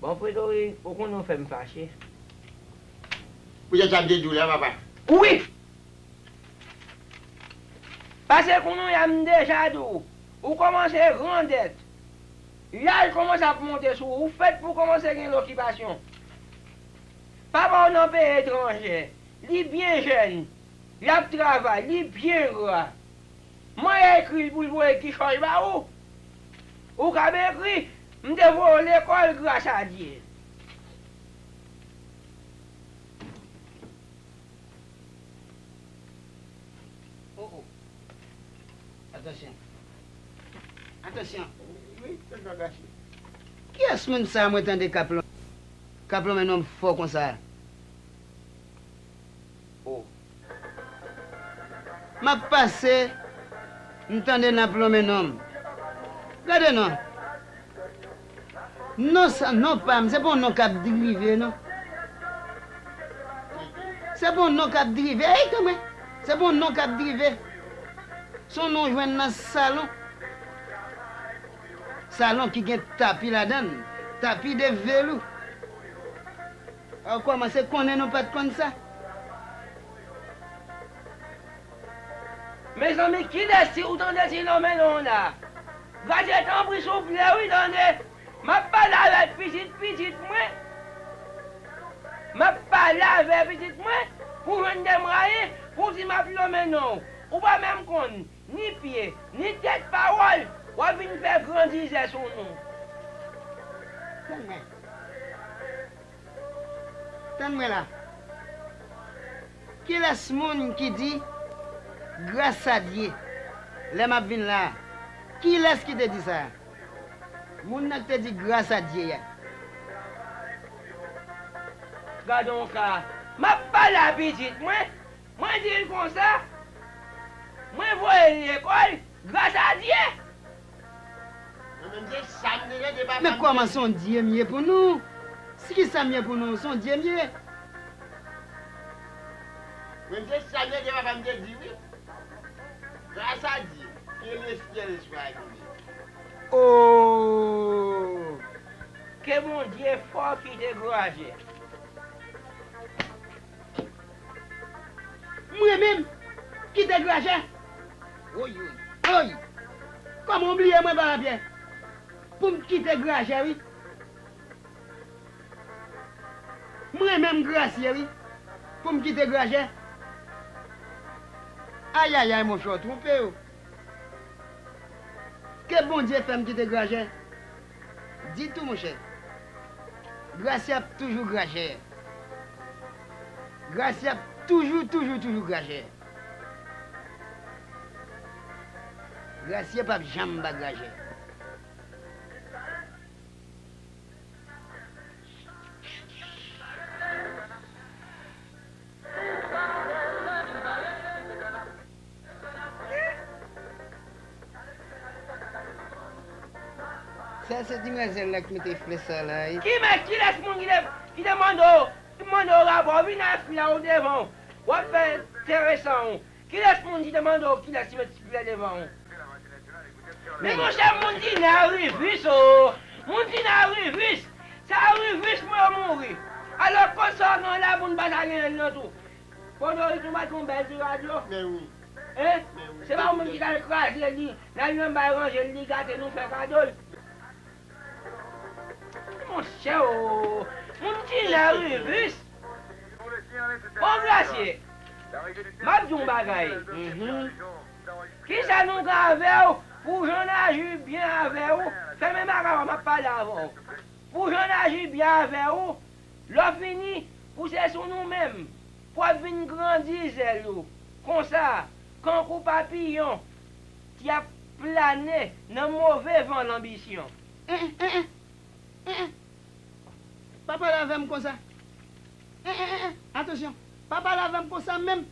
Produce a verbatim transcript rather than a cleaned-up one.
Bon, Fredori, ou konnen w fè m fache. Poutèt sa m te di w la, papa. Wi! Paske kounye a m deja di w, ou kòmanse grandèt. Laj kòmanse ap monte sou ou, ou fèt pou w kòmanse gen lokipasyon. Papa w nan peyi etranje, li byen jèn, l ap travay, li byen gra. Mwen ekri l pou l voye kichòy ba ou. Ou ka ekri, m te voye w lekòl gras a Dye. Oh, oh. Atansyon. Atansyon. Wi, wi, tonton Gachi. Kiyès moun sa a mwen tande k ap lon-, k ap lonmen non m fò konsa a? Oh. M ap pase, m tande n ap lonmen non m. Gade non. Non sa, non pa m, se pa yon non k ap drive, non. Se pa yon non k ap drive. Ey, tann mwen. Se pa yon non k ap drive. Se yon non w jwenn nan salon. Salon ki gen tapi ladan l. Tapi de velou. A, w kòmanse konnen nou pa t konn sa. Mezanmi, kilès si ou tande ti lonmen non w la? Gade tanpri souple wi, tande. M ap pale avèk pitit pitit mwen. M ap pale avèk pitit mwen pou jwenn de mwayen pou di m ap lonmen non w. Ou pa menm konn ni pye, ni tèt pawòl, w ap vin fè grandizè sou nou. Tann mwen. Tann mwen la. Kilès moun ki di, gras a Dye, lè m ap vin la a? Kilès ki te di sa a? Moun nan ki te di, gras a Dye a. Gade yon ka. M ap pale a pitit mwen. Mwen di l konsa, mwen voye l lekòl gras a Dye. Mwen menm se sa m te tande papa m di. Men kòman se yon Dye m ye pou nou? Si ki sa m ye pou nou, se yon Dye m ye. Mwen menm se sa m te tande papa m te di wi. Gras a Dye, ke le syèl swa beni. Oh! Ke Bondye fò kite grajè. Mwen menm, kite grajè. Oy, oy, oy. Kòman w bliye mwen, papa Pyè? Pou m kite grajè, wi. Mwen menm grasye, wi. Pou m kite grajè. Ayayay, monchè, w twonpe w. Ke Bondye fè m kite grajè. Ditou, monchè. Grasye ap toujou grajè. Grasye ap toujou, toujou, toujou grajè. Grasye p ap janm pa grajè. Sa se dimwazèl la ki mete flè sa la, wi. Ki mè-, kilès moun ki te, ki te mande w, ki mande w rapò? Vin ak flè w devan w. W ap fè enteresan w. Kilès moun ki te mande w kilès ki met ti flè devan w? Men monchè, moun ki nan rivis o! Moun ki nan rivis! Se a rivis pou yo mouri! Alò, kote sa w gen la pou n pa ta genyen l nan tou? Fodori tou pa t yon bèl ti radyo? Men wi. Hein? Men wi. Se pa ou menm ki t al kraze li, nan li menm bay ranje l, li gate, nou fè kado l. Monchè o, moun ki nan rivis. Bon, Grasye, m ap di w yon bagay. Mhm. Kisa nou ka avè w pou jan n aji byen avè w? Fèmen bagay w, m ap pale avè w. Pou jan n aji byen avè w, lè w fini, pou se sou nou menm, pou w ap vin grandi zèl ou. Konsa, kankou papiyon, ki ap plane nan move van lanbisyon. Eh, eh, eh, eh, eh, eh. Pa pale avè m konsa. Eh, eh, eh, eh. Atansyon. Pa pale avè m konsa menm.